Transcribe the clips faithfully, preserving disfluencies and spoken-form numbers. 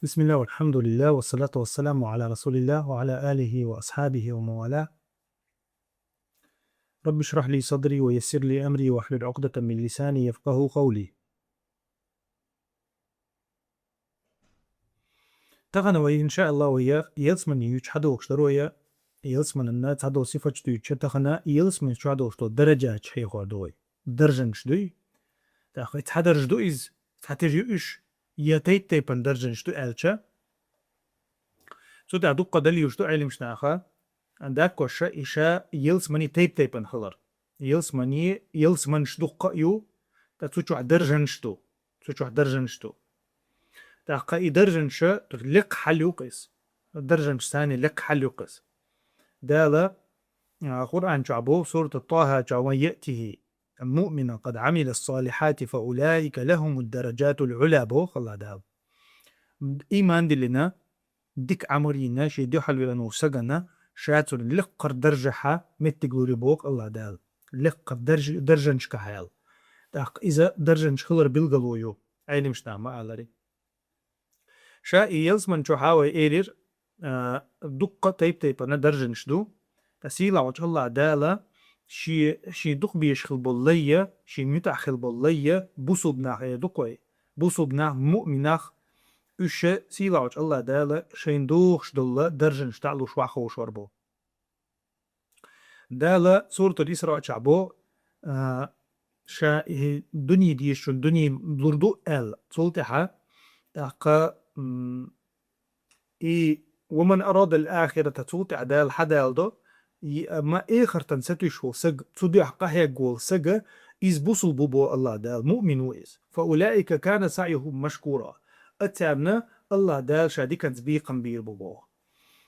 بسم الله والحمد لله والصلاة والسلام على رسول الله وعلى آله وأصحابه ومن والاه. رب اشرح لي صدري ويسر لي أمري واحلل عقدة من لساني يفقهوا قولي. Тахана вай, иншааллах, вай ялсмани юучу хьадохуш дара вай, ялсманан цхьадолу сифаташ дуьйцуш, тахана ялсмани чохь долуш долу даражаташ хьехор ду вай. Даржанаш дуй. ТӀаккха и цхьа даржа ду иза, цхьа тера ю уьш, я тайп-тайпана даржанаш ду аьлча, цу тӀехь дуккха далилаш ду Ӏеламнаха, даккхоша и ша ялсмани тайп-тайпана хилар. Ялсмани, ялсманаш дуккха а ю, ткъа цу чохь даржанаш ду. Цу чохь даржанаш ду. ТӀаккха и даржанаш лекха хьал ю-кх иза. Даржанаш санна лекха хьал ю-кх иза. Дала, а, Къуръан чохь боху, сурат ТӀаха чохь: «Ман яътихи муъминан къад Ӏамила ссалихьати фа улаика лахумуд даражатул Ӏула», боху Аллах Дала. Иман диллина, дика Ӏамал йина, шен дуьхьал веана волу сагана, ша цунна лекхара даржехьа меттиг лур ю боху Аллах Дала. Лекхара дарж-, даржанашкахьа аьлла. ТӀаккха иза даржанаш хилар билгало ю, Ӏеламнаха ма-аллара. Ша и ялсмани чохьа вай элира, а, дуккха тайп-тайпана даржанаш ду. Ткъа сийлахьчу Аллах Дала шен, шен дукха безаш хила болу лайя, шен муьтӀахь хила болу лайя, бусулба нах эр ду-кх вай. Бусулба нах, муъмин нах, уьш сийлахьчу Аллах Дала шайна дохуш долу даржанаш дӀа а луш ваха ховшор бу. Дала суратул Исраъ чохь бо, а, ша и дуьне дезачунна дуьне лур ду аьлла. Цул тӀаьхьа, тӀаккха, м, и: «Ва ман арадал ахирата», цул тӀаьхьа Дала хьадалдо, и, а, ма эхартан сатуьйсуш волу саг, цу дуьхьа къахьегна волу сага, иза бусулба ву бо Аллах Дала, муъмин ву иза. «Фа улаика кана саъюхум машкура». А царна Аллах Дала ша диканца бекхам бийр бу боху.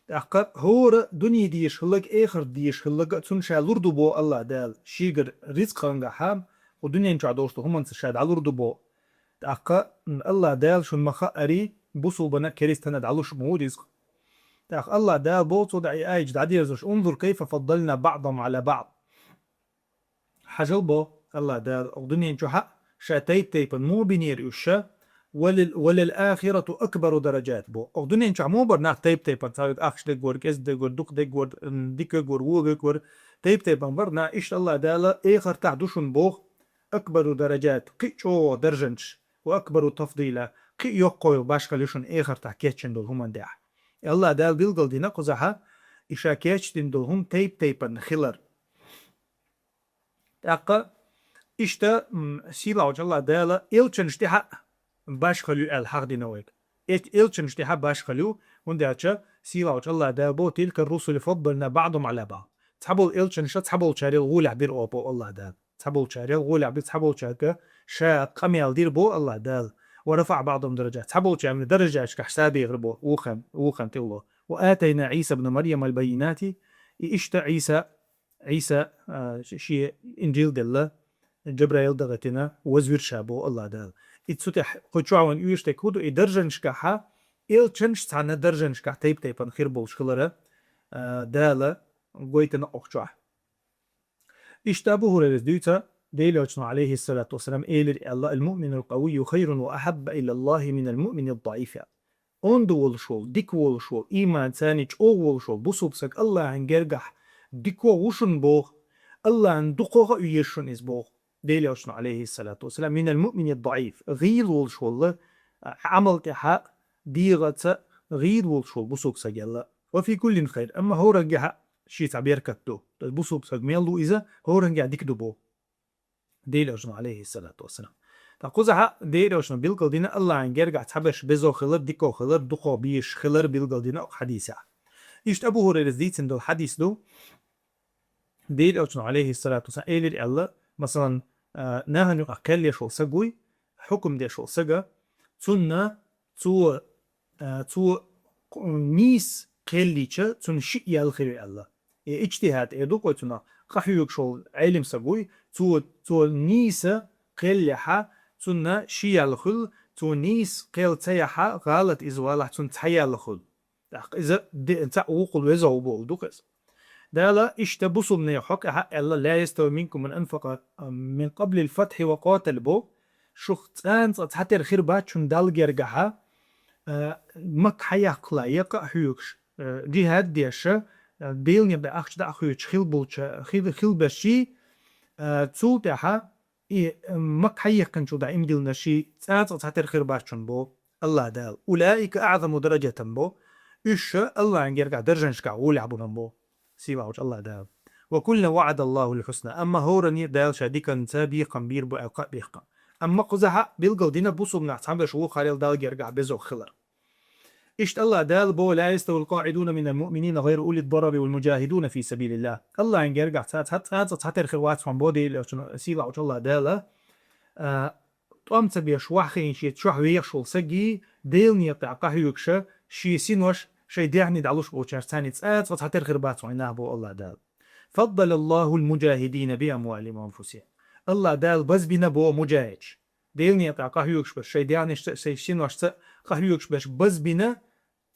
ТӀаккха хӀора дуьне дезаш хилларг, эхарт дезаш хилларг а цунна ша лур ду боху Аллах Дала, шегара рицкъангахьа, кху дуьнен чохь долуш долу хӀуманца ша дӀалур ду боху. ТӀаккха, м, Аллах Дала шуна ма-хаъара, бусулбана а, керстана а дӀалуш ма ву рицкъ. ТӀаккха Аллах Дала боху цо дӀа и аят дӀадерзош: «Унзур кайфа фаддална баъдахум Ӏала баъд». Хьажал бо, Аллах Дала, окху дуьнен чохь а ша тайп-тайпана муха бинера уьш ша, «Валил, валил ахирату акбару даражат» бо. Окху дуьнен чохь муха бара нах тайп-тайпана, цхьа верг ахча деггора, кӀезиг деггора, дукха деггора, м, дика деггора, вон деггора, тайп-тайпана бара нах, иштта Аллах Дала эхартахь ду шуна боху, акбару даражат, кхин а чӀогӀа даржанаш, ва акбару тафдила, кхин а йоккхо йолу башхалла ю шуна эхартахь кечдина долу хӀуманна тӀехь. Аллах Дала билгал дина кхузахьа, и ша кечдина долу хӀума тайп-тайпана хилар. ТӀаккха иштта, м, сийлахьчу Аллах Дала элчанаш тӀехь а башхалла ю аьлла хьахдина вайга. Эт-, элчанаш тӀехь а башхалла ю, хӀунда аьлча сийлахьчу Аллах Дала бо: «Тилка русулу фаддална баъдахум Ӏала баъд». Цхьаболу элчанаш цхьаболчарел гӀолехь бира опа Аллах Дала. Цхьаболчарел гӀолехь бира, цхьаболчаьрга ша къамел дира бо Аллах Дала. «Ва рафаъа баъдахум даражат». Цхьаболчарна даражаташкахь ша бехира бо, вукхарна, вукхарна тӀе вало. «Ва атайна Ӏийса бна Марьямал баййинати». И иштта Ӏийса Ӏийса, а, ш-, шен инжил делла, Джабраил дагӀийтина, вазвира ша бо Аллах Дала. И цу тӀехь кху чохь ван уьйраш тӀе хӀу ду, и даржанашкахьа, элчанаш цхьана даржанашкахь тайп-тайпана хир болуш хилара, а, Дала гойтина окху чохь. Иштта Абу ХӀурайрас дуьйцу, Делан Элчано, алейхиссалату вассалам, элира аьлла: «Ал-муъминул къавийю хайрун ва ахьабба илаллахи минал муъминид даифи». Онда волуш волу, дика волуш волу, иман царний чӀогӀа волуш волу бусулба саг Аллахьан гергахь дика ву шуна боху, Аллахьан дукхагӀа а веза шуна иза боху. Делан Элчано, алейхиссалату вассалам, «Минал муъминид даиф», гӀийла волуш волу, а, Ӏамал тӀехьа, дегӀаца гӀийла волуш волу бусулба саг аьлла. «Ва фи куллин хайр», амма хӀораннехьа шен цхьа беркат ду. Бусулба саг мел ву иза, хӀораннехьа дика ду боху. Делан Элчано, алейхиссалату вассалам. Ткъа кхузахьа Делан Элчано билгал дина Аллахьан гергахь цхьаберш безо хилар, дико хилар, дукхо бийш хилар билгал дина окху хьадисехь. Иштта Абу ХӀурайрас дийцина долу хьадис ду. Делан Элчано, алейхиссалату вассалам, элира аьлла, масалан, а, нахана юкъахь кхел еш волу саг вуй, хьукум деш волу сага, цунна цо, а, цо нийса кхел йича, цунна шиъ ял хир ю аьлла. И иджтихӀад эр ду-кх вай цунах, къахьоьгуш волу Ӏелим саг вуй, цо, цо нийса кхел яхьа, цунна ши ял хуьлу, цо нийса кхел ца яхьа, гӀалат иза валахь, цунна цхьа ял хуьлу. ТӀаккха иза де-, цхьаъ вукхул веза ву боху ду-кх иза. Дала иштта бусулбанийн хьокъехьа аьлла: «Ла ястави минкум ман анфакъа мин къаблил фатхьи ва къатал», бо, шух цкъа-цкъа цхьатера хир бац шуна Далла гергахьа, а, Макка хьаяккхале, я къа а хьоьгуш, а, джихад деш, а, Делан некъа тӀа ахча дӀа а хуьйцуш хила болча, хила, хила беший, а, цул тӀаьхьа и, м, Макка хьаяьккхинчул тӀаьхьа иман диллинарш цкъа-цкъа цхьатера хир бац шоана бо АллахӀ Дала. «أولئك أعظم درجة» бо. Уьш АллахӀан гергахь даржашкахь гӀолехь ба шоана бо сийлахьчу АллахӀ Дала. «وكلا وعد الله الحسنى». Амма хӀоранна Дала ша диканца бекхам бийр бу аьлла кхаъ бехкам. Амма кхузахь а билгалдина бусулба нах цхьаберш вукхарел Далла гергахь безох хилар. Иштта АллахӀ Дала бо: «لا يستوي القاعدون من المؤمنين غير أولي الضرر والمجاهدون في سبيل الله». АллахӀан гергахь ца, ца, цкъа-цкъа цхьатера хир вац шоана бо Делан элчано, сийлахьчу АллахӀ Дала, а, тӀом ца беш ваха хиъна шеца чохь вехаш волу сагий, Делан некъа тӀехь къахьоьгуш, шен синош шайн дегӀний дӀалуш болчаьрца цкъа-цкъа цхьатера хир бац шоана нах бо АллахӀ Дала. «فضل الله المجاهدين بأموالهم وأنفسهم». АллахӀ Дала базбина бо муджахӀидаш. Делан некъа тӀехь къахьоьгуш берш, шайн дегӀнашца, шайн синошца къахьоьгуш берш базбина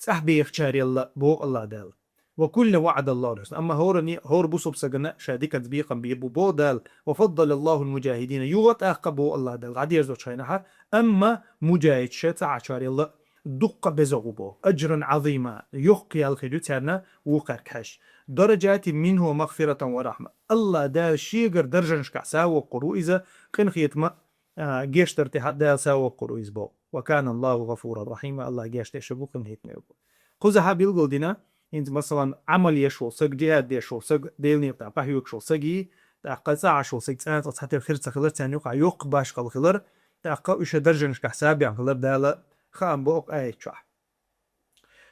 цӀахь бехачарел бо АллахӀ Дала. «وكلا وعد الله الحسنى». Амма хӀоранна, хӀора бусулба сагана ша диканца бекхам бийр бу бо Дала. «وفضل الله المجاهدين». Юха тӀаккха бо АллахӀ Дала, дӀадерзочу хенахь, амма муджахӀидаш цхьаъ чарел дуккха беза гӀу бо. «أجرا عظيما». Йоккха ял хир ю царна вукхаьрга хьаьжча. «درجات منه ومغفرة ورحمة». АллахӀ Дала шегара даржашкахь са воккхур ву иза, къинхетама, а, гечдар тӀехь Дала са воккхур ву иза бо. «وكان الله غفورا رحيما». АллахӀ гечдеш ву, къинхетаме ву. Кхузахь а билгалдина, хӀинца, масалан, Ӏамал еш волу саг, джихад деш волу саг, Делан некъа тӀехь къахьоьгуш волу сагий, тӀаккха цӀа Ӏаш волу саг цкъа-цкъа цхьатера хир ца хилар, царна юкъахь йоккха башхалла хилар, тӀаккха уьш даржашкахь са бехна хилар Дала хаам бо кху аят чохь.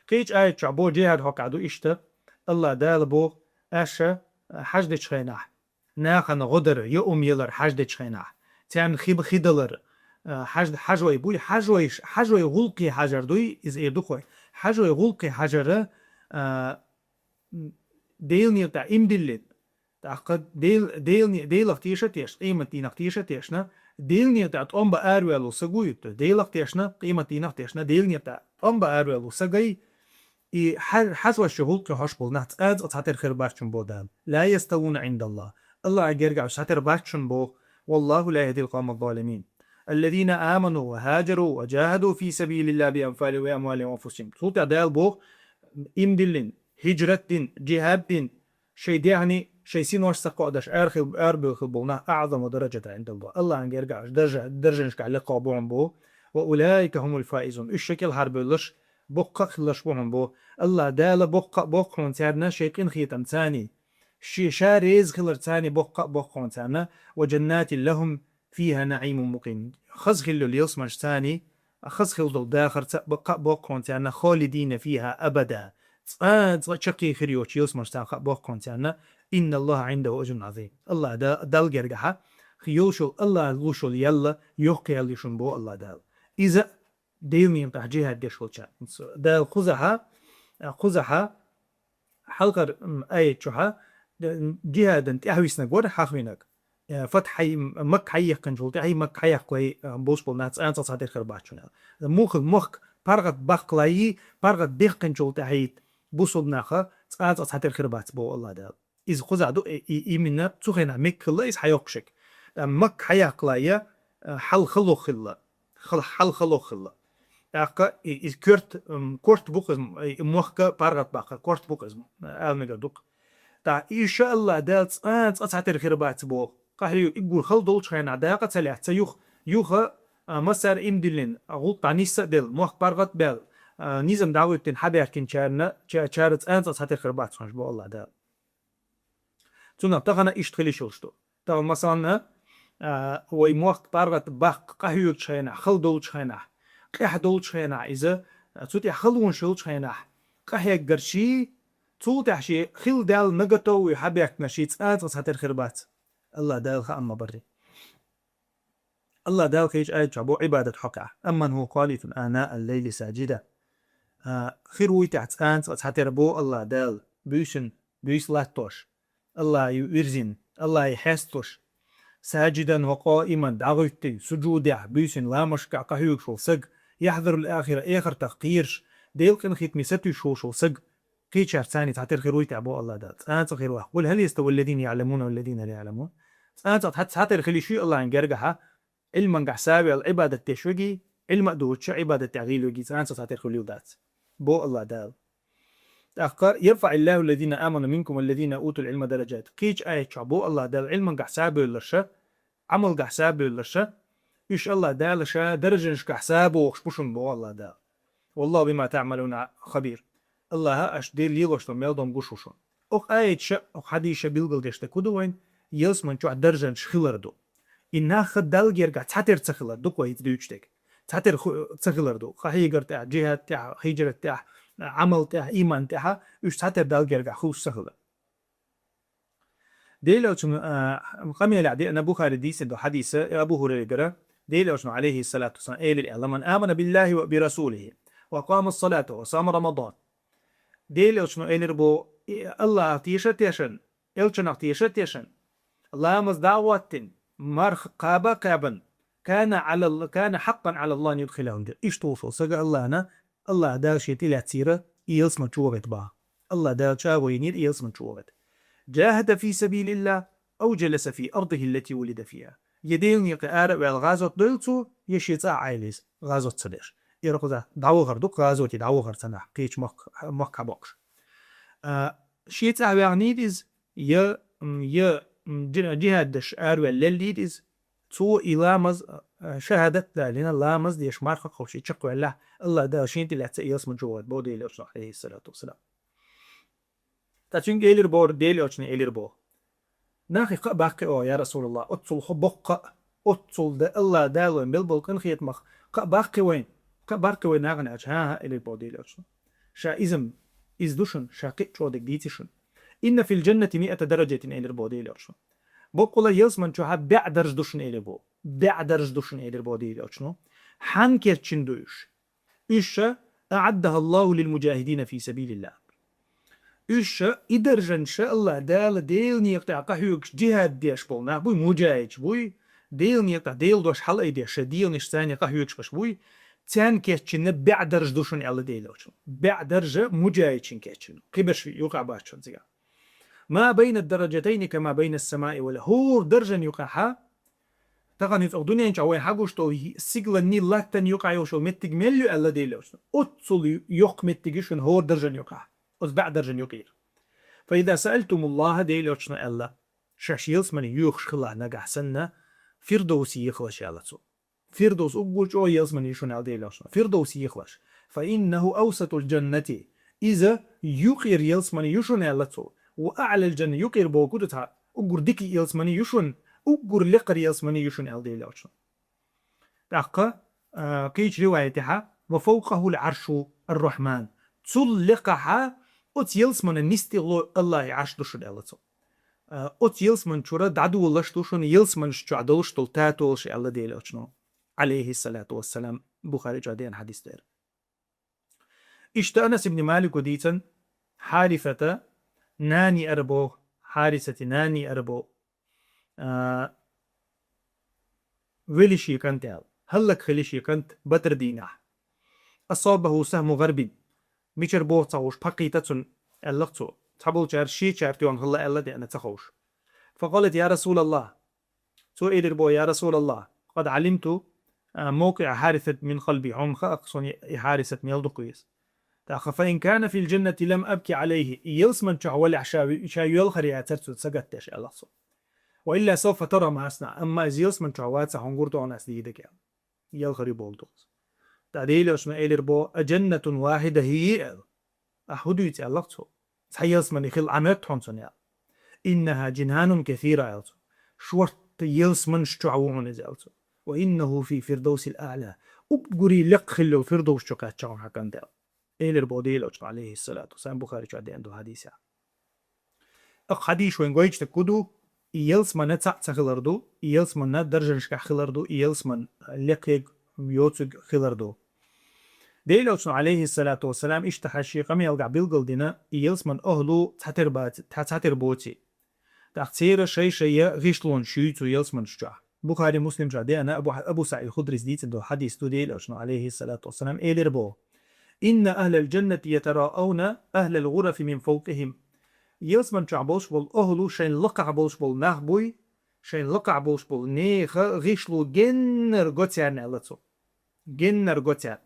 Кхечу аят чохь бо, джихад хьокъехь ду иштта, АллахӀ Дала бо: аша хьаждечу хенахь, нахана гӀо дар, йоам ялар хьаждечу хенахь, царна хи, хи далар, а, хьаж-, хьажой буй, хьажой, хьажой гӀуллакхе хьажар дуй, иза эр ду кхой. Хьажой гӀуллакхе хьажар, а, Делан некъа тӀехь иман диллина, тӀаккха Дел-, Делан-, Делах теша а тешна, къематдийнах теша а тешна, Делан некъа тӀехь тӀом бан араваьлла саг ву иза, Делах тешна, къематдийнах тешна, Делан некъа тӀехь тӀом бан араваьлла сагий, и хьа-, хьажош гӀуллакхе хьош болу нах цкъа-цкъа цхьатера хир бац шоана бо Дала. «لا يستوون عند الله». АллахӀан гергахь уьш цхьатера бац шоана бо. «والله لا يهدي القوم الظالمين. الذين آمنوا وهاجروا وجاهدوا في سبيل الله بأنفسهم وأموالهم وأنفسهم». Цул тӀаьхьа Дала боху: иман диллина, хӀижрат дина, джихад дина, шайн дегӀний, шайн синош сакъоадаш арахил-, арабевлла болу нах «أعظم درجة عند الله». АллахӀан гергахь уьш даржа-, даржашкахь лекха бу шоана бо. «وأولئك هم الفائزون». Уьш шайн кӀелхьарбевлларш боккха а хилларш бу шоана бо. АллахӀ Дала боккха а боху шуна царна шайн къинхетамца, шен ша реза хиларца боккха а боху шуна царна. «وجنات لهم فيها نعيم مقيم». Хаза хилла йолу ялсаманаш царна, хаза хилла долу дахарца боккха а боху шуна царна, «خالدين فيها أبدا». Цкъа-цкъа чаккхе хир йоцу ялсаманаш царна боккха а боху шуна царна. «إن الله عنده أجر عظيم». АллахӀ Да-, Далла гергахь йолуш йолу, АллахӀа луш йолу ял йоккха ял ю шуна бо АллахӀ Дала. Иза Делан некъа тӀехь джихад деш волчарна. Дала кхузахь, кхузахь хьалхара, м, аят чохь, д-, джихадан тӀаьхьависнарг вара хьахвинарг. Э, фатхь хьай-, Макка хьаяккхинчул тӀаьхьа, Макка хьаяккхале, э, болуш болу нах цкъа-цкъа цхьатера хир бац шуна аьлла. Муха-, мохк паргӀат баккхале, паргӀат бехкинчул тӀаьхьа бусулба нах цкъа-цкъа цхьатера хир бац бо АллахӀ Дала. Иза кхузахь ду, и, и, именно цу хенахь Макка хилла иза хьайоккхуш ерг. Ткъа Макка хьаяккхале, э, хьал халох хилла. Хал-, хьал халох хилла. ТӀаккха и, и корта, м, корта бу-кх иза, и мохк паргӀат баккха корта бу-кх иза, ала мегар ду-кх. ТӀаккха и ша АллахӀ Дала цкъа, цкъа цхьатера хир бац боху. Къахьоьгу уггар хала долчу хенахь дакъа а ца лаьцна юха, юха, а, массара а иман диллина, гӀуллакх дӀанисса а делла, мохк паргӀат а баьлла, а, низам дӀахӀоьттина хьабаьхкинчарна, ча-, чара цкъа, цкъа цхьатера хир бац хьуна бо АллахӀ Дала. Цунах тахана иштта хила йиш йолуш ду. Тахана, масалан, а, вай мохк паргӀат баккха къахьоьгучу хенахь, хала долчу хенахь, къаьхьа долчу хенахь иза, а, цу тӀехь халонаш йолчу хенахь, къахьеггарш, цул тӀаьхьа шен хила даьлла нагатоввуй хьабаьхкинарш цкъа, цкъа цхьатера хир бац. АллахӀ Дала хаам ма баррий. АллахӀ Дала кхечу аят чохь бо Ӏибадат хьокъехь: «أمن هو قانت آناء الليل ساجدا». А, хир вуй техь цкъа, цкъа цхьатера бо АллахӀ Дала, буьйсанна, буьйса латтош, АллахӀе вирзина, АллахӀе хьесталуш, «ساجدا وقائما», дӀагӀуьттий, суджудехь, буьйсанна, ламазашкахь къахьоьгуш волу саг, «يحذر الآخرة», эхартах кхоьруш, Делан къинхетаме сатуьйсуш волуш волу саг, кхечаьрца цхьатера хир вуй техь бо АллахӀ Дала, цкъа, цкъа хир вац. «قل هل يستوي الذين يعلمون والذين لا يعلمون». Цкъа, цкъа цхьа-, цхьатера хила йиш юй АллахӀан гергахь, Ӏилмангахь савел Ӏибадат деш вегий, Ӏилма а доцуш, Ӏибадат тӀехь гӀийла вегица анцах цхьатерра хуьлийла дац. Бо Аллах Дала. ТӀаккха: «يرفع الله الذين آمنوا منكم والذين أوتوا العلم درجات». Кхечу аят чохь бо Аллах Дала Ӏилмангахь сабевлларша, Ӏамалгахь сабевлларша, уьш Аллах Дала ша даржанашкахь сабохуш бу шуна бо Аллах Дала. «والله بما تعملون خبير». Аллаха аша дер лелош долу мел дом гуш ву шуна. Окху аятша, окху хьадисша билгалдеш дерг хӀун ду вайн? Ялсаман чохь даржанаш хилар ду. И нах Далла гергахь цхьатерра ца хилар ду-кх вай хӀинца дуьйцуш дерг. Цхьатерра ху-, ца хилар ду. Къахьегар тӀехь, джихад тӀехь, хиджрат тӀехь, Ӏамал тӀехь, иман тӀехь, уьш цхьатерра Далла гергахь хуьлуш ца хилар. Делан Элчано, а, къамелехь деана Бухари дийцина ду хьадиса, Абу Хурайрагара, Делан Элчано, алейхиссалату вассалам, элира аьлла: «من آمن بالله وبرسوله وأقام الصلاة وصام رمضان». Делан Элчано элира бо, и Аллахах теша а тешан, Элчанах теша а тешан, ламаз дӀа а хӀоттина, марха кхаба а кхаьбан, «كان على ال-، كان حقا على الله أن يدخله الجنة». Иштта волуш волу сага Аллахна, Аллах Дала шен тӀе лаьццийра и ялсаман чу вахийта боху. Аллах Дала чӀагӀо йинийра и ялсаман чу вахийта. «جاهد في سبيل الله أو جلس في أرضه التي ولد فيها». Я Делан некъа ара а ваьлла гӀазот дойла цо, я шен цӀа а Ӏайла иза, гӀазот ца деш. Иракъаза дӀавахар ду-кх, гӀазоте дӀавахар ца нах, кхечу махка, махка боккхуш. А, шен цӀа а ваьхнийла иза, я, м, я, м, джи-, джихад деш араваьлла леллийла иза, цо и ламаз, а, шахадат далийна, ламаз деш, марха кхобуш и чекхваьллехь, Аллах Дала шен тӀе лаьцна и ялсаман чу вахийта боху Делан Элчано, алейхиссалату вассалам. Ткъа цуьнга элира боху, Делан Элчано элира боху: «Нах, и кхаъ баккхий оха, я Расулаллах, оццул хӀо боккха а, оццул да Аллах Дала вайн мел болу къинхетамах кхаъ баккхий вайн, кхаъ баккхий вайн нахана», аьлча, «ХӀан-хӀа», элира боху Делан Элчано. Ша иза-м, иза ду шуна, ша кхин а чӀогӀа дерг дийци шуна. «إن في الجنة مائة درجة», элира боху Делан Элчано. Баккъала ялсаман чохь бӀе даржа ду шуна, элира боху. БӀе даржа ду шуна, элира боху Делан Элчано. Хьанна кечйина ду уьш? Уьш ша: «أعدها الله للمجاهدين في سبيل الله». Уьш ша, и даржанаш ша Аллах Дала Делан некъа тӀехь къахьоьгуш, джихад деш болу нах буй, муджахидаш буй, Делан некъа тӀехь Делан дош хьалаайдеш, шайн дегӀанаш царна къахьоьгуш берш буй, царна кечйина бӀе даржа ду шуна, аьлла Делан Элчано. БӀе даржа муджахидашна кечйина, кхин берш юкъахь бац шуна цигахь. «ما بين الدرجتين كما بين السماء والأرض». ХӀора даржана юкъахь, тахана иза оха дуьнен чохь вайн хьагуш долу стигланний, латтанний юкъахь йолуш йолу меттиг мел ю, аьлла Делан Элчано. Оццул йоккха меттиг ю шуна хӀора даржана юкъахь, оцу бӀе даржана юкъера. «فإذا سألتم الله», Делан Элчано аьлла, шаьш ялсамане йоьхуш хилахь нагахь санна, Фирдовсе ехалаш, аьлла цо. Фирдовс уггар чӀогӀа ялсамане ю шуна, аьлла Делан Элчано. Фирдовсе ехалаш. «فإنه أوسط الجنة». Иза юкъера ялсамане ю шуна, аьлла цо. «وأعلى الجنة», юкъера бохург ду цхьа, уггар дика ялсамане ю шуна, уггар лекхара ялсамане ю шуна, аьлла Делан Элчано. ТӀаккха, а, кхечу риваятехь: «وفوقه عرش الرحمن». Цул лекхахь оцу ялсаманан нисделла Аллахьан Ӏарш ду шуна, аьлла цо. А, оцу ялсаман чуьра дӀадолалуш ду шуна ялсаманаш чохь долуш долу татолаш, аьлла Делан Элчано, алейхиссалату вассалам, Бухари чохь деана хьадис дара. Иштта Анас ибн Малико дийцина, Хьарисата нана еара боху, Хьарисата нана еара боху, а, вели шен кӀант аьлла. ХӀаллакьхили шен кӀант Бадран дийнахь. «أصابه سهم غرب». Мичара боху ца хууш, пхьакхийтина цунна, аьлла цо. Цхьаболчара шен чара тоьхна хилла аьлла деана ца хууш. «فقالت: يا رسول الله». Цо элира боху: «Я Расулаллах, قد علمت موقع حارثة من قلبي». Хьуна хаьа-кх суна и Хьарисат мел дукха веза. ТӀаккха: «فإن كان في الجنة لم أبك عليه». И ялсаман чохь валахь ша, ша йоьлхур яцара цунна сагатдеш, аьлла цо. «وإلا سوف ترى ما أصنع». Амма иза ялсаман чохь вацахь, хьуна гур ду ас дийр дерг, аьлла. Йоьлхур ю боху иза. ТӀаккха Делан Элчано элира боху: «أجنة واحدة هي؟» аьлла. Ахь хӀун дуьйцу, аьлла цо. Цхьа ялсамани хила Ӏа моьтту хьуна цунна, аьлла. «إنها جنان كثيرة», аьлла цо. Шортта ялсаманаш чохь ву хьуна иза, аьлла цо. «وإنه في الفردوس الأعلى». Уггаре лекха хилла йолу Фирдовс чу кхаьчна хьуна хьан кӀант, аьлла. Элира боху Делан Элчано, алейхиссалату вассалам, Бухари чохь деана долу хьадисехь. Оцу хьадисо вайна гойтуш дерг хӀун ду? И ялсаман цхьаъ ца хилар ду, и ялсаман даржанашкахь хилар ду, и ялсаман лекхерг, йоцург хилар ду. Делан Элчано, алейхиссалату вассалам, иштта хьан шен къамелехь билгалдина, и ялсаман охӀла цхьатерра бац-, цхьатерра боций. ТӀаккха церан шай-шайна гӀишлонаш юй цу ялсаманаш чохь. Бухари, Муслим чохь деана Абу, Абу СаӀид Худрис дийцина долу хьадис ду, Делан Элчано, алейхиссалату вассалам, элира боху: «إن أهل الجنة يتراءون أهل الغرف من فوقهم». Ялсаман чохь болуш болу охӀла шайн лакхахь болуш болу нах буй, шайн лакхахь болуш болу нехан гӀишло геннара го царна, аьлла цо. Геннара го цаьрна.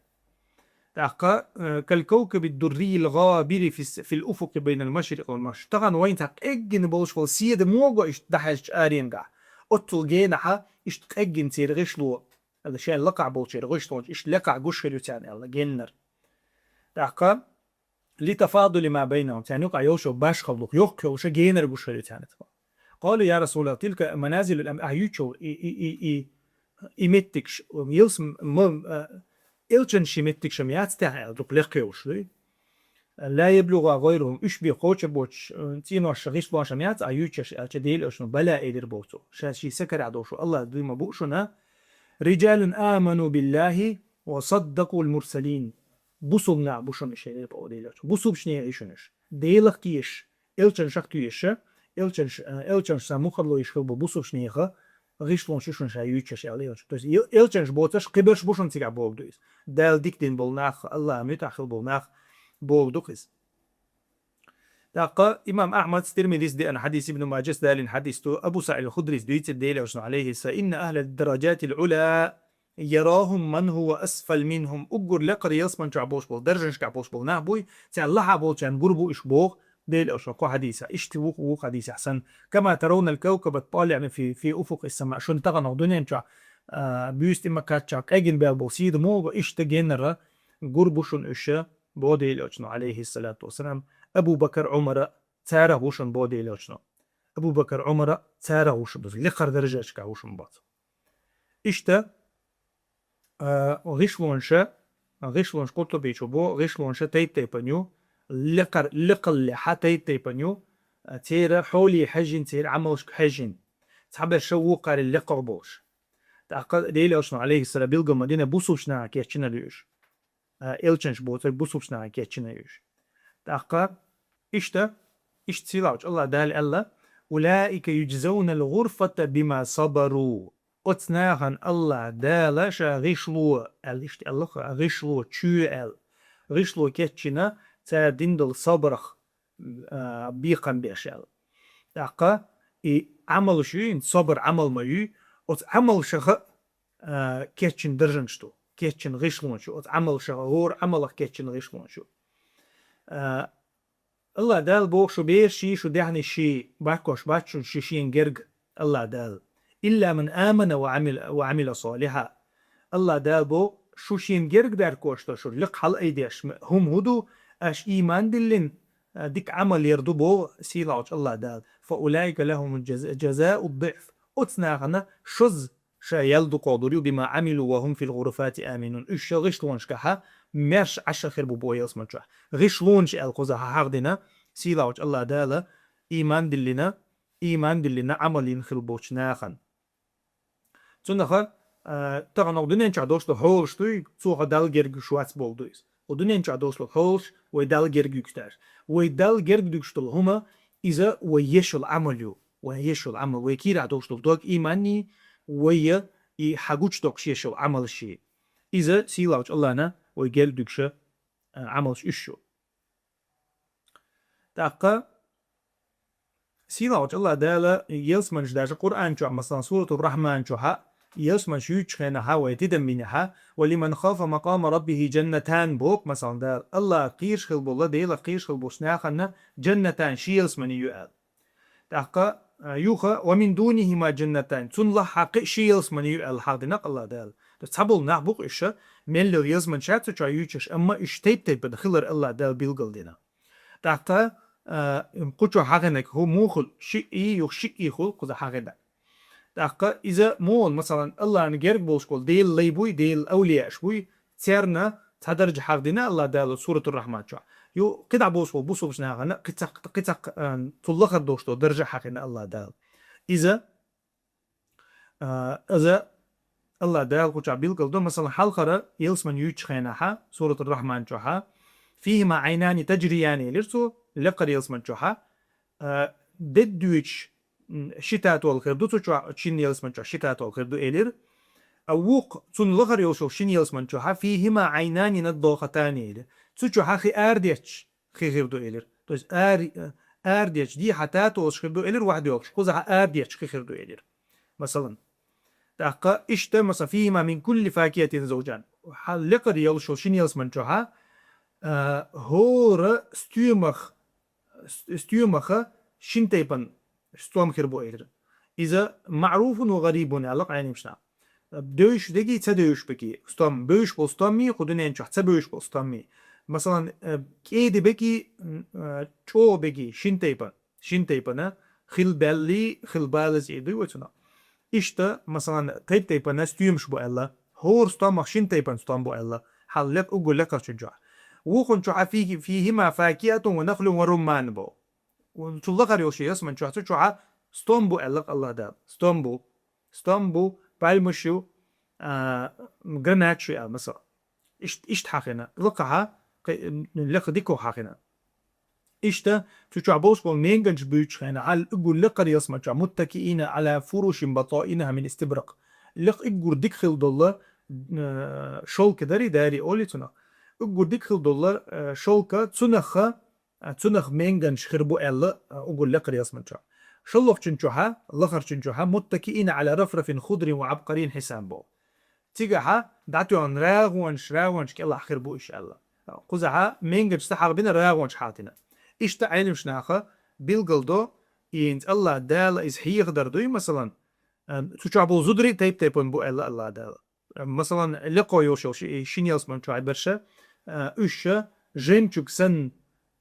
ТӀаккха, э, «كالكوكب الدري الغابر في الس-، في الأفق بين المشرق والمغرب». Тахана вайна цхьа къеггина болуш болу седа мо го иштта дӀахьаьжча аренгахь. Оццул генахьа иштта къеггина церан гӀишло, аьлла, шайн лакхахь болчеран гӀишлонаш иштта лекхахь гуш хир ю царна аьлла, геннара. ТӀаккха «لتفاضل ما بينهم», царна юкъахь йолуш йолу башхалла, йоккха йолуш генара гуш хир ю царна. «قالوا يا رسول الله تلك منازل الأنبياء», ахь юьйцу и, и, и, и, и меттигаш, м, ялс-, м-, м-, а, элчанаш ши меттигаш ма яц техьа аьлла, дукха лекха йолуш дуй. «لا يبلغها غيرهم», уьш бен кхочур боцуш, м, цӀенош, гӀишлонаш ма яц ахь юьйцуш аьлча, Делан элчано: «بلى», элира боху цо. Ша шен са карахь долуш ву, АллахӀ дуй ма бу шуна: «رجال آمنوا بالله وصدقوا المرسلين». Бусулба нах бу шуна уьш, элира боху Делан элчано. Бусулбачу нехан ю шуна уьш. Делах тешаш, элчанашах тешаш, элчанаш, э, элчанаш сан мухӀарло йиш хила бу бусулбачу нехан гӀишлонаш ю шуна ша юьйцуш аьлла элчано. То есть эл-, элчанаш боцурш кхиберш бу шуна цигахь боху ду иза. Дала дика дина болу нах, АллахӀан муьтӀахь хила болу нах боху ду иза. ТӀаккха имам Ахьмад, Тирмизис деана хьадис, Ибн Мажас далийна хьадис ду, Абу СаӀид ал-Худрис дуьйцура Делан элчано, алейхи ссалам: «إن أهل الدرجات العلى يراهم من هو أسفل منهم». Уггар лекхара ялсаман чохь болуш болу, даржанашкахь болуш болу нах буй, царна лахахь болчарна гур бу уьш боху Делан элчано кху хьадисехь. Иштта ву-, вукху хьадисехь санна: «كما ترون الكوكب الطالع في، في أفق السماء». Шуна тахана дуьнен чохь, а, буьйса тӀе ма кхаччалц къегина баьлла болу седа мо го, иштта геннара гур бу шуна уьш, боху Делан элчано, алейхи ссалату вассалам. Абу Бакр, Ӏумара царах ву шуна, боху Делан элчано. Абу Бакр, Ӏумара царах ву шуна, лекхара даржашкахь ву шуна боху. Иштта, а, гӀишлонаша, гӀишлонаш Къуртубичо боху, гӀишлонаша тайп-тайпана ю, лекхар-, лекхаллехьа тайп-тайпана ю, а, церан хьоле хьаьжжина, церан Ӏамалшка хьаьжжина. Цхьаберш вукхарел лекхагӀа болуш. ТӀаккха Делан элчано, алейхи ссалам, билгал ма дина, бусулбачу наха кечйина ду уьш. А, элчанаш боцург бусулбачу наха кечйина ю уьш. ТӀаккха иштта, иштта сийлахьчу АллахӀ Дала аьлла: «أولئك يجزون الغرفة بما صبروا». Оцу нахана АллахӀ Дала ша гӀишло аьлла, иштта аьлла, гӀишло, чоь аьлла. ГӀишло кечйина цара дина долу сабрах, а, бекхам беш аьлла. ТӀаккха и Ӏамалш юй, собар Ӏамал ма юй, оцу Ӏамалшаха, а, кечйина даржанаш ду, кечйина гӀишлонаш ю, оцу Ӏамалшаха, хӀора Ӏамалах кечйина гӀишлонаш ю. А, АллахӀ Дала боху: «Шу бераш ший, шу даьхнаш ший, баркош бац шуна шу шена герга», АллахӀ Дала. «إلا من آمن وعمل، وعمل صالحا». АллахӀ Дала боху: «Шу шена герга баркош ду, шу лекха хьала айдеш ма-, хӀума хӀун ду, аша ийман диллина, а, дика Ӏамал яр ду», боху сийлахьчу АллахӀ Дала. «فأولئك لهم الجز-، جزاء الضعف». Оцу нахана шозза ша ял дукхагӀа лур ю, «بما عملوا وهم في الغرفات آمنون». Уьш ша гӀишлонашкахьа маьрша Ӏаш хир бу боху ялсаман чохь. ГӀишлонаш аьлла кхузахь хьахдина сийлахьчу АллахӀ Дала ийман диллина, ийман диллина, Ӏамал йина хир болчу нахана. Цунах, а, тахана хӀокху дуьнен чохь долуш долу хьолаш дуй, цо хьо Далла герга юьгуш вац боху ду иза. Хьо дуьнен чохь долуш долу хьолаш вай Далла герга юьгуш дац. Вай Далла герга дуьгуш долу хӀума, иза вай еш йолу Ӏамал ю. Вай еш йолу Ӏамал, вай кийрахь долуш долу дог, ийманний, вай я и хьагучудоккхуш еш йолу Ӏамалший. Иза сийлахьчу АллахӀна вай герга дуьгуша, а, Ӏамалш уьш ю. ТӀаккха сийлахьчу АллахӀ Дала ялсаманаш, даже Къуръан чохь, масалан, Суратур-Рахман чохьа, ялсаманаш юьйцучу хенахьа вай тидам бинехьа: «ولمن خاف مقام ربه جنتان», боху, масалан, Дала. АллахӀах кхоьруш хила болу, Делах кхоьруш хила болчу нахана «جنتان», ши ялсамани ю аьлла. ТӀаккха, а, юха: «ومن دونهما جنتان», цунна лахахьа кхин а ши ялсамани ю аьлла хьахдина АллахӀ Дала. То есть цхьаболу нах бу-кх уьш, мел йолу ялсамани ша цу чохь юьйцуш, амма уьш тайп-тайпана хилар АллахӀ Дала билгалдина. ТӀаккха, а, кху чохь хьахийнарг хӀун муха хуьлу, шиъ, юха шиъ хуьлу кхуза хьахийнарг. ТӀаккха иза муха, масалан, АллахӀна герга болуш болу Делан лай буй, Делан авлияаш буй, церна цхьа даржа хьахдина АллахӀ Дала Суратур-Рахман чохь. Ю, кхидӀа болуш болу бусулбачу нахана кхин цхьа, кхин цхьа, а, цул лахара долуш долу даржа хьахийна АллахӀ Дала. Иза, а, иза АллахӀ Дала кху чохь билгалдо, масалан, хьалхара ялсамани юьйцучу хенахьа, Суратур-Рахман чохьа: «فيهما عينان تجريان», элира цо, лекхара ялсамани чохьа, а, дедда доьдуш, м, ши татол хир ду, цу чохь, шина ялсамани чохь ши татол хир ду, элира. А вукху, цунна лахара йолуш йолу шина ялсамани чохьа: «فيهما عينان نضاختان», элира. Цу чохьа хи арадетташ хи хир ду, элира. То есть ари-, арадетташ дехьа татолаш хир ду, элира, вахьдоьлхуш, кхузахьа арадетташ хи хир ду, элира. Масалан. ТӀаккха иштта, масалан: «فيهما من كل فاكهة زوجان». Хьал лекхара йолчу шина ялсаман чохьа, а, хӀора стоьмах, с-, стоьмаха шина тайпана стом хир бу элира. Иза маъруфун ва гӀарибун аьлла Ӏеламнаха. Девзаш дерг а, ца девзаш берг а стом, бевзаш болу стом а, кху дуьнен чохь ца бевзаш болу стом а. Масалан, э, кӀеда берг а, м, э, чӀогӀа берг а шина тайпана, шина тайпана хила баьлла, хила балаза а дуй вай цунах. Иштта, масалан, тайп-тайпана стоьмаш бу аьлла, хӀора стомах шина тайпана стом бу аьлла, хьал лекх-, уггар лекхарчун чохь. Вукхун чохь фи-, фихима факиатун ва нахлун ва румман бу. Цу лахара йолчу ялсаман чохь, цу чохь стом бу аьлла Аллах Дала. Стом бу. Стом бу, пальмаш ю, а, гранаташ ю аьлла, масала. Ишт-, иштта хьахина. Лакхахьа, кхе-, лекха дика хьахина. Иштта, цу чохь болуш болу менганча буьйцуш хенахь, хьал уггар лекхара ялсаман чохь, муттакиина ала фурушин батаинаха мин истибракъ. Лекха уггар дика хила долла, э, шовка дарий, дарий олий цунах. Уггар дика хила долла, э, шовка, цунахха, а, цунах менганаш хир бу аьлла, а, уггар лекхара ялсаман чохь. ШолгӀачун чохьа, лахарчун чохьа, муттакиина ала рафрафин худрин ва абкъарин хьисан бу. Цигахьа дӀатоьхна рагӀонаш, рагӀонаш кӀелахь хир бу уьш аьлла. Кхузахьа менгаш ца хьахбина, рагӀонаш хьахтина. Иштта Ӏеламнаха билгал до, хӀинца Аллах Дала иза хьехадар дуй, масалан, а, цу чохь болу зударий тайп-тайпана бу аьлла Аллах Дала. Масалан, лекхо йолуш йолу ши-, шина ялсаман чохь берш, а, уьш жемчуг санна,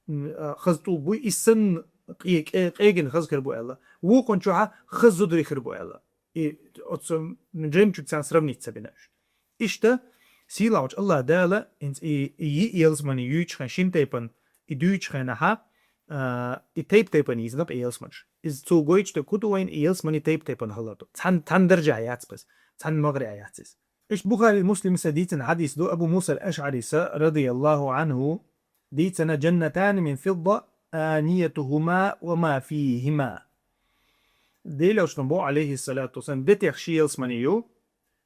м, а, хаза тӀулг буй, и санна къе-, къе-, къегина хаза хир бу аьлла. Вукхун чохьа хаза зударий хир бу аьлла. И оцу жемчуг царна сравнить ца бина уьш. Иштта, сийлахьчу Аллах Дала, хӀинца и, и йиъ ялсамани юьйцуш хен шина тайпана, и дуьйцуш хенахьа, а, и тайп-тайпана йизна и ялсаманаш. Иза цо гойтуш дерг хӀун ду вайна, и ялсамани тайп-тайпана хилар ду. Цхьана, цхьана даржехь яц иза, цхьана магӀарехь яц иза. Иштта Бухари, Муслим са дийцина хьадис ду, Абу Муса ал-АшӀари са, радияллаху анху, дийцина: «Джаннатани мин фидда, аниятухума ва ма фихима». Делан Элчано боху, алейхиссалату вассалам, детех ши ялсамани ю,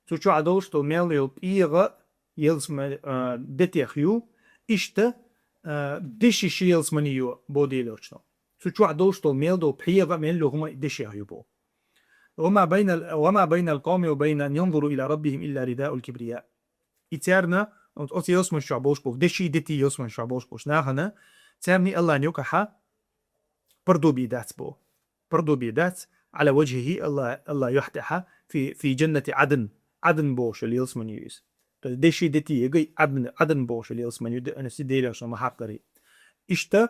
цу чохь долуш долу мел йолу пӀегӀа ялсама-, а, детех ю, иштта, а, деши ши ялсамани ю, боху Делан Элчано. Цу чохь долуш долу мел долу пхьегӀа мел йолу хӀума дешех ю боху. «Ва ма байнал, ва ма байнал къавми ва байна ан янзуру ила раббихим илла ридаул кибрия». И царна, оцу ялсаманаш чохь болуш болу, деши, дети ялсаманаш чохь болуш болуш нахана, царна Аллахьна юкъахьа пардо бен дац боху. Пардо бен дац, ала ваджхихи, Аллах, Аллах юьхь тӀехьа, фи, фи джаннати Ӏадн, Ӏадн бохуш йолу ялсамани ю иза. То есть деши, дети егай Ӏадн, Ӏадн бохуш йолу ялсамани ю, де-, ана си Делан Элчано ма хьакхари. Иштта,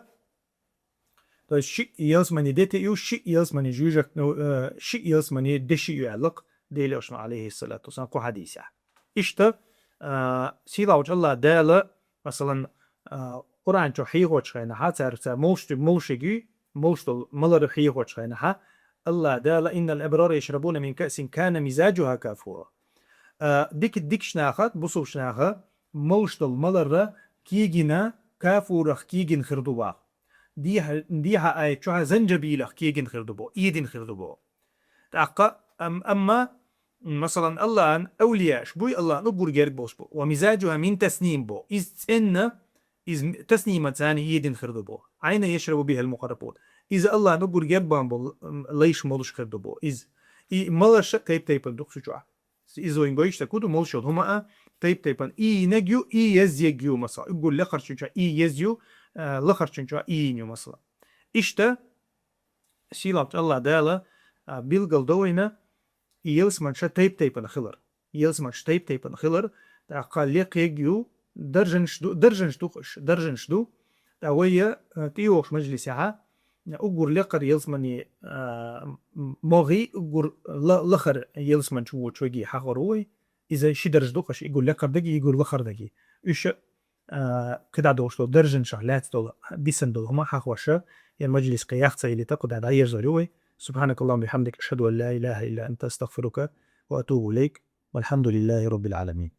то есть шиъ ялсамани дети ю, шиъ ялсамани жуьжак-, ну, э, шиъ ялсамани деши ю аьлла-кх Делан Элчано, алейхиссалату вассалам, кху хьадисехь. Иштта, а, сийлахьчу Аллах Дала, масалан, а, Къуръан чу хьехочу хенахьа, цара, цара молуш-, молушиг ю, молуш долу малар хьехочу хенахьа, Аллах Дала: «Иннал абрара яшрабуна мин каъсин кана мизаджуха кафура». А, дика, дикачу наха, бусулбачу наха молуш долу маларра кегина, кафурах кегина хир ду боху. Дехьа, дехьа аят чохь занджабилах кегина хир ду боху, ийдина хир ду боху. ТӀаккха, ам-, амма, масалан, Аллахьан авлияш буй, Аллахьан уггар герга болуш бу. «Ва мизаджуха мин тасним» бу. Иза цӀенна, иза м-, таснима царна ийдина хир ду бу. «Айна яшрабу бихал мукъаррабун». Иза Аллахьан уггар герга бан болу, м, лайш молуш хир ду бу. Иза, и малаша тайп-тайпана ду-кх цу чохь. Иза вайн гойтуш дерг хӀун ду, молуш йолу хӀума а тайп-тайпана ийинарг ю, и езъерг ю, масала, уггар лекхарчун чохь и езъю, а, лахарчун чохь ийин ю, масала. Иштта, сийлахьчу Аллах Дала, а, билгал до вайна, и ялсаманаш тайп-тайпана хилар. Ялсаманаш тайп-тайпана хилар, тӀаккха лекхерг ю, даржанаш ду, даржанаш ду-кх уьш, даржанаш ду. ТӀаккха вай, а, тӀейогӀуш мажлисехьа, уггар лекхара ялсамани, а, м-, могӀи, уггар ла-, лахара ялсамани чу воцуш верг хьахор ву вай. Иза ши даржа ду-кх уьш, уггар лекхара дерг, уггар лахара дерг. Уьш, а, кхидӀа долуш долу даржанашах лаьцна долу, дисина долу хӀума хьахош, я мажлис кхин яхь ца йиллийтар, кху дӀа дӀаерзор ю вай. Субханакаллахумма бихамдик, ашхаду ан ла илаха илла анта, астагфирука ва атубу илайк. Валхамдулиллахи раббил аламин.